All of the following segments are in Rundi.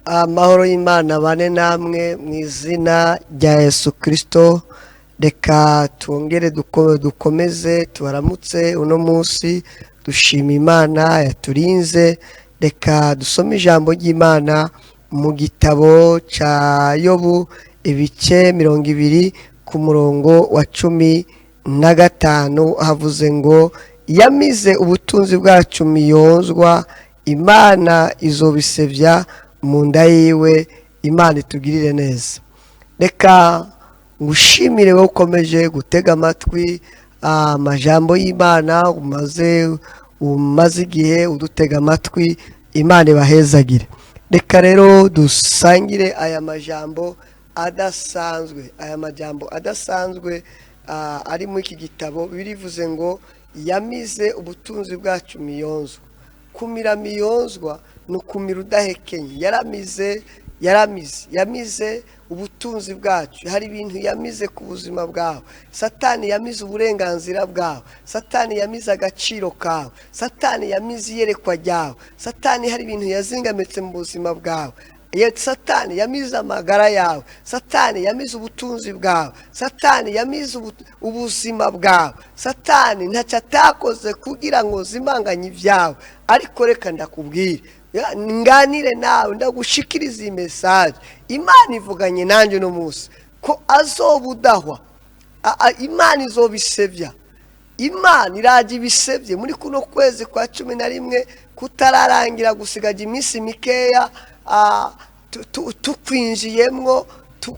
Amahoro y'Imana bane namwe mu izina rya Yesu Kristo. Reka twongere dukomeze tubaramutse uno munsi, dushima Imana yaturinze. Reka dusome ijambo ry'Imana mu gitabo cya Yobu, ibice 20 ku murongo wa 15, havuze ngo: "Yamize ubutunzi bwacu miyonzwa, Imana izobisebya mu nda yiwe." Imana itugirire neza. Reka ngushimire wowe ukomeje gutega amatwi amajambo y'Imana, umaze igihe udutega amatwi. Imana ibahezagire. Reka rero dusangire aya majambo adasanzwe, aya majambo adasanzwe ari muri iki gitabo. Birivuze ngo: "Yamize ubutunzi bwacu miyonzwa." Kumira miyonzwa ni ukumira udahekenye. Yaramize, yaramize, yamize ubutunzi bwacu. Hari ibintu yamize ku buzima bwawe. Satani yamize uburenganzira bwawe. Satani yamize agaciro kawe. Satani yamize iyerekwa ryawe. Satani hari ibintu yazingamitse mu buzima bwawe. Satani yamize amagara yawe. Satani yamize ubutunzi bwawe. Satani yamize ubuzima bwawe. Satani ntacyo atakoze kugira ngo zimanganye ibyawe. Ariko reka ndakubwire, nganire nawe, ndagushikiriza iyi message. Imana ivuganye nanjye uno munsi ko azobudahwa. Imana izobisebya. Imana irajya ibisebye muri kuno kwezi kwa 11 kutararangira, gusigaje iminsi mikeya tukwinjiyemwo,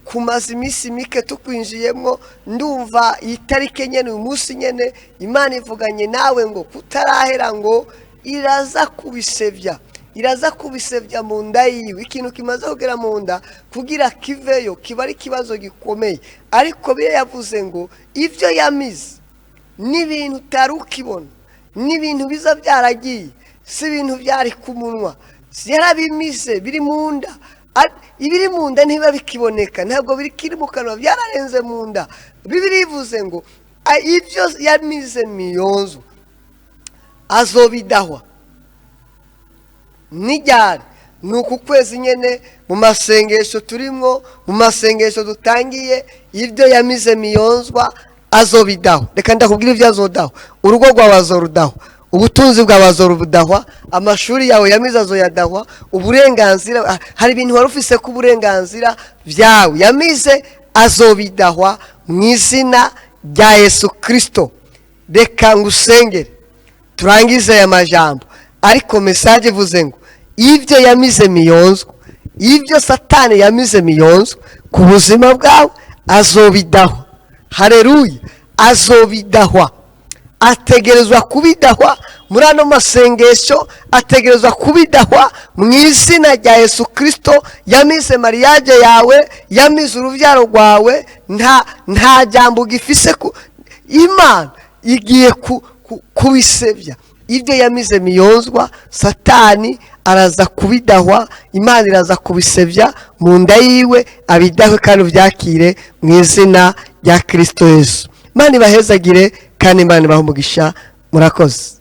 kumaza iminsi mike tukwinjiyemwo. Ndumva iyi tariki nyene, uyu munsi nyene, Imana ivuganye nawe ngo kutarahera ngo iraza kubisebya, iraza kubisebya mu nda yiwe. Ikintu kimaze kugera mu nda, kugira kiveyo kiba ari ikibazo gikomeye. Ariko biyo yavuze ngo ibyo yamize n'ibintu utari ukibona, n'ibintu biza byaragiye, si ibintu byari ku munwa, yarabimize biri mu nda. Ibiri mu nda ntibiba bikiboneka, ntabwo bikiri mu kanwa, byararenze mu nda. Bibiliya ivuze ngo ibyo yamize miyonzo azobidahwa. Nijyane ni uku kwezi nyine, mu masengesho turimo, mu masengesho dutangiye, ibyo yamize miyonzwa azobidahwa. Reka ndakubwira ibyo azodahwa: urugo rwawe azorudahwa, ubutunzi bwawe azorudahwa, amashuri yawe yamize azoyadahwa, uburenganzira, hari ibintu wari ufise ko uburenganzira byawe yamize, azobidahwa mu izina rya Yesu Kirisito. Reka ngusengere turangize aya majambo. Ariko message ivuze ngo ibyo yamize miyonzwa, ibyo Satani yamize miyonzwa ku buzima bwawe, azobidahwa. Hareruya! Azobidahwa, ategerezwa kubidahwa muri ano masengesho, ategerezwa kubidahwa mu izina rya Yesu Kirisito. Yamize mariage yawe, yamize urubyaro rwawe, nta jambo ugifise ku Imana igiye kubisebya. Ibyo yamize miyonzwa, Satani araza kubidahwa. Imana iraza kubisebya mu nda yiwe, abidahwe kandi ubyakire mu izina rya Kirisito Yesu. Imana ibahezagire kandi Imana ibahe umugisha. Murakoze.